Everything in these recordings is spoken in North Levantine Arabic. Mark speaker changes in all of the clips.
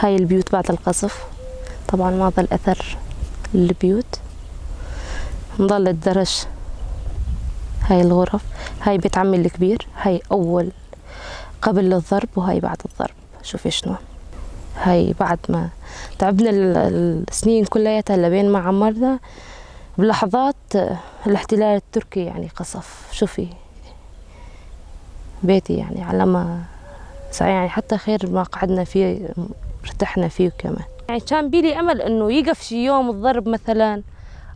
Speaker 1: هاي البيوت بعد القصف، طبعا ما ظل أثر للبيوت، نضل الدرج. هاي الغرف، هاي بيت عمي الكبير، هاي أول قبل الضرب وهاي بعد الضرب. شوفي شلون هاي بعد ما تعبنا السنين كلياتها لبين ما عمرنا، بلحظات الاحتلال التركي يعني قصف. شوفي بيتي يعني على ما يعني حتى خير ما قعدنا فيه ارتحنا فيه كمان. يعني كان بيلي أمل إنه يقف شي يوم الضرب مثلا،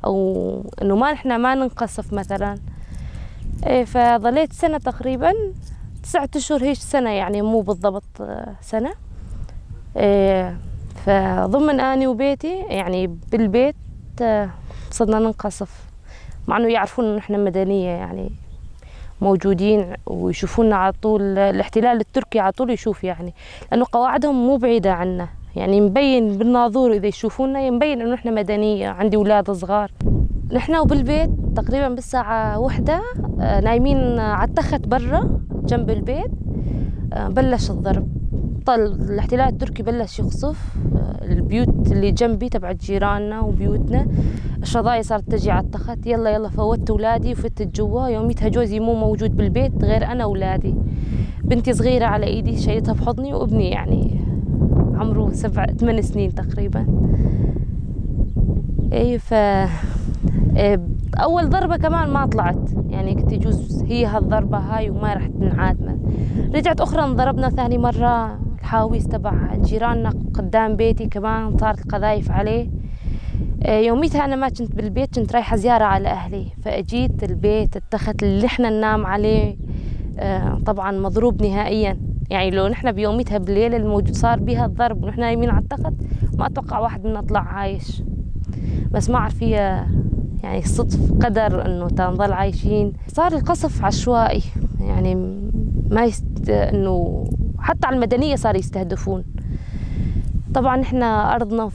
Speaker 1: أو إنه ما نحن ما ننقصف مثلا. إيه، فظليت سنة تقريبا، 9 أشهر هيك سنة، يعني مو بالضبط سنة. إيه، فضمن أني وبيتي يعني بالبيت صرنا ننقصف، مع إنه يعرفون إنه إحنا مدنية يعني موجودين ويشوفونا على طول. الاحتلال التركي على طول يشوف يعني، لأنه قواعدهم مو بعيدة عنا، يعني مبين بالناظور إذا يشوفونا مبين إنه إحنا مدنية. عندي أولاد صغار. نحن وبالبيت تقريبا بالساعة 1 نايمين على التخت برا جنب البيت. بلش الضرب، طل الاحتلال التركي بلش يقصف البيوت اللي جنبي تبع جيراننا وبيوتنا. الشظايا صارت تجي على التخت، يلا يلا فوتت اولادي وفتت جوا. يوميتها جوزي مو موجود بالبيت غير انا واولادي، بنتي صغيرة على ايدي شايلتها بحضني، وابني يعني عمره 7-8 سنين تقريبا. اي ف اول ضربه كمان ما طلعت، يعني كنت يجوز هي هالضربه هاي وما راح تنعاد. رجعت اخرى انضربنا ثاني مرة، الحاويس تبع جيراننا قدام بيتي كمان صارت القذايف عليه. يوميتها انا ما كنت بالبيت، كنت رايحة زيارة على اهلي، فاجيت البيت التخت اللي احنا ننام عليه طبعا مضروب نهائيا. يعني لو نحن بيوميتها بالليل الموجود صار بها الضرب ونحن نايمين على التخت ما اتوقع واحد منا طلع عايش. بس ما اعرف هي يعني صدف قدر انه تنظل عايشين. صار القصف عشوائي، يعني ما انه حتى على المدنية صار يستهدفون. طبعا احنا ارضنا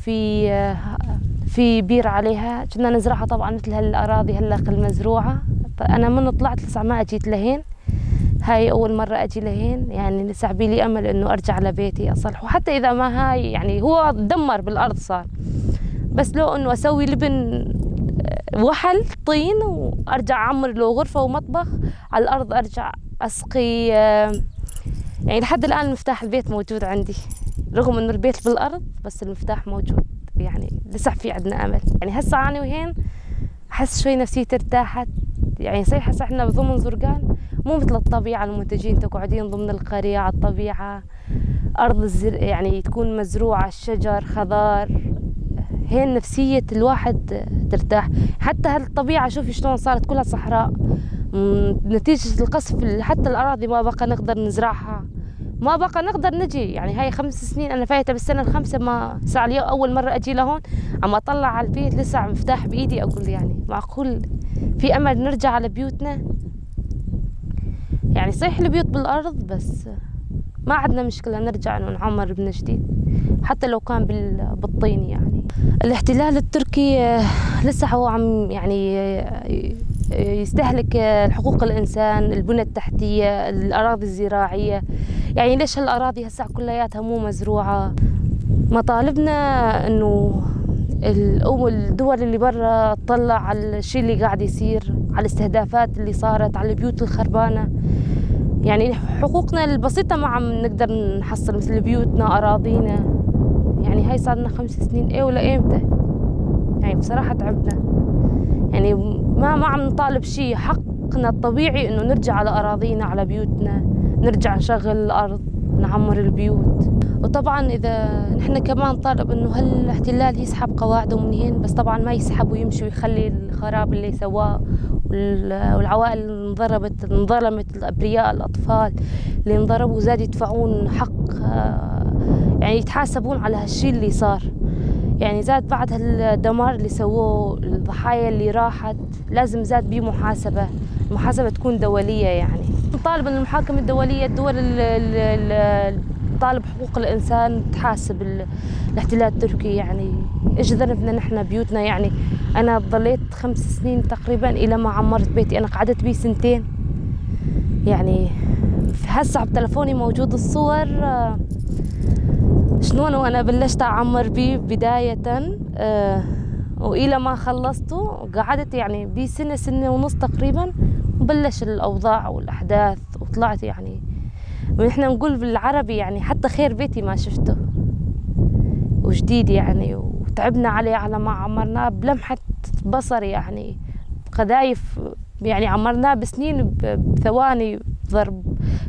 Speaker 1: في بير عليها كنا نزرعها طبعا مثل هالاراضي هلا المزروعه. انا من طلعت لسه ما اجيت لهين، هاي اول مرة اجي لهين، يعني لسه بيلي امل انه ارجع لبيتي اصلحه، حتى اذا ما هاي يعني هو دمر بالارض صار، بس لو انه اسوي لبن وحل طين وارجع اعمر له غرفة ومطبخ على الارض، ارجع اسقي. يعني لحد الان مفتاح البيت موجود عندي، رغم انه البيت بالارض بس المفتاح موجود، يعني لسه في عندنا امل. يعني هسه انا وهين احس شوي نفسيتي ارتاحت. يعني صحيح هسه احنا بضمن زرقان مو مثل الطبيعة، المنتجين تقعدين ضمن القرية على الطبيعة، ارض يعني تكون مزروعة، الشجر خضار، هين نفسية الواحد ترتاح. حتى هالطبيعة شوفي شلون صارت كلها صحراء نتيجة القصف، حتى الأراضي ما بقى نقدر نزرعها، ما بقى نقدر نجي. يعني هاي 5 سنين أنا فايتة بالسنة الخامسة، ما ساعة اليوم أول مرة أجي لهون عم أطلع على البيت لسه مفتاح بإيدي، أقول يعني معقول في أمل نرجع على بيوتنا؟ يعني صحيح البيوت بالأرض بس ما عندنا مشكلة نرجع إنه نعمر من جديد حتى لو كان بالطين. يعني الاحتلال التركي لسه هو عم يعني يستهلك حقوق الإنسان، البنى التحتية، الأراضي الزراعية. يعني ليش هالأراضي هسه كلياتها مو مزروعة؟ مطالبنا إنه الدول اللي برا تطلع على الشيء اللي قاعد يصير، على الاستهدافات اللي صارت، على البيوت الخربانة. يعني حقوقنا البسيطة ما عم نقدر نحصل، مثل بيوتنا، أراضينا. يعني هاي صار لنا 5 سنين، إيه ولا إمتى؟ يعني بصراحة تعبنا. يعني ما عم نطالب شيء، حقنا الطبيعي إنه نرجع على أراضينا، على بيوتنا، نرجع نشغل الأرض، نعمر البيوت. وطبعا إذا نحن كمان نطالب إنه هالاحتلال يسحب قواعده من هين، بس طبعا ما يسحب ويمشي ويخلي الخراب اللي سواه والعوائل اللي انضربت، انظلمت، الأبرياء، الأطفال اللي انضربوا زاد يدفعون حق، يعني يتحاسبون على هالشي اللي صار. يعني زاد بعد هالدمار اللي سووه، الضحايا اللي راحت، لازم زاد بيه محاسبة، المحاسبة تكون دولية. يعني نطالب ان المحاكم الدولية، الدول اللي تطالب حقوق الإنسان تحاسب الاحتلال التركي. يعني ايش ذنبنا نحن بيوتنا؟ يعني أنا ضليت 5 سنين تقريبا إلى ما عمرت بيتي، أنا قعدت بيه 2 سنين. يعني هسه بتلفوني موجود الصور، شلون وأنا بلشت أعمر بيه بداية وإلى ما خلصته قعدت يعني بسنة، سنة ونص تقريبا، وبلش الأوضاع والأحداث وطلعت. يعني ونحن نقول بالعربي يعني حتى خير بيتي ما شفته وجديد يعني، وتعبنا عليه على ما عمرناه بلمحة بصر، يعني قذايف يعني عمرناه بسنين بثواني ضرب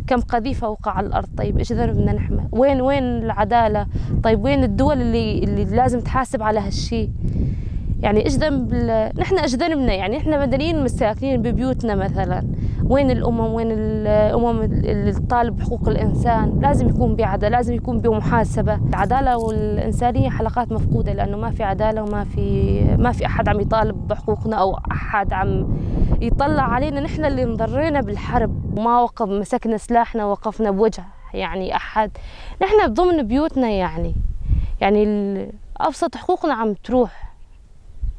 Speaker 1: كم قذيفة وقع على الأرض. طيب إيش ذنبنا نحن؟ وين العدالة؟ طيب وين الدول اللي لازم تحاسب على هالشي؟ يعني إيش ذنب نحن؟ إيش ذنبنا؟ يعني إحنا مدنيين مساكنين ببيوتنا مثلا، وين الأمم؟ وين الأمم اللي تطالب بحقوق الإنسان؟ لازم يكون بعدالة، لازم يكون بمحاسبة. العدالة والإنسانية حلقات مفقودة، لأنه ما في عدالة وما في ما في أحد عم يطالب بحقوقنا أو أحد عم يطلع علينا. نحن اللي انضرينا بالحرب وما وقف مسكنا سلاحنا وقفنا بوجه يعني أحد، نحن ضمن بيوتنا يعني أبسط حقوقنا عم تروح،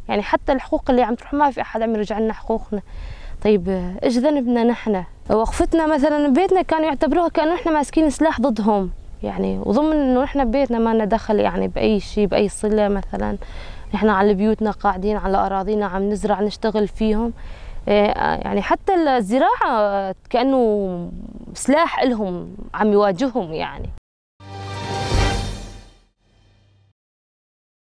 Speaker 1: يعني حتى الحقوق اللي عم تروح ما في أحد عم يرجع لنا حقوقنا. طيب إيش ذنبنا نحن؟ وقفتنا مثلا ببيتنا كانوا يعتبروها كأنه نحن ماسكين سلاح ضدهم، يعني وضمن إنه نحن ببيتنا ما لنا دخل يعني بأي شيء بأي صلة. مثلا نحن على بيوتنا قاعدين على أراضينا عم نزرع نشتغل فيهم، يعني حتى الزراعة كأنه سلاح لهم عم يواجههم يعني.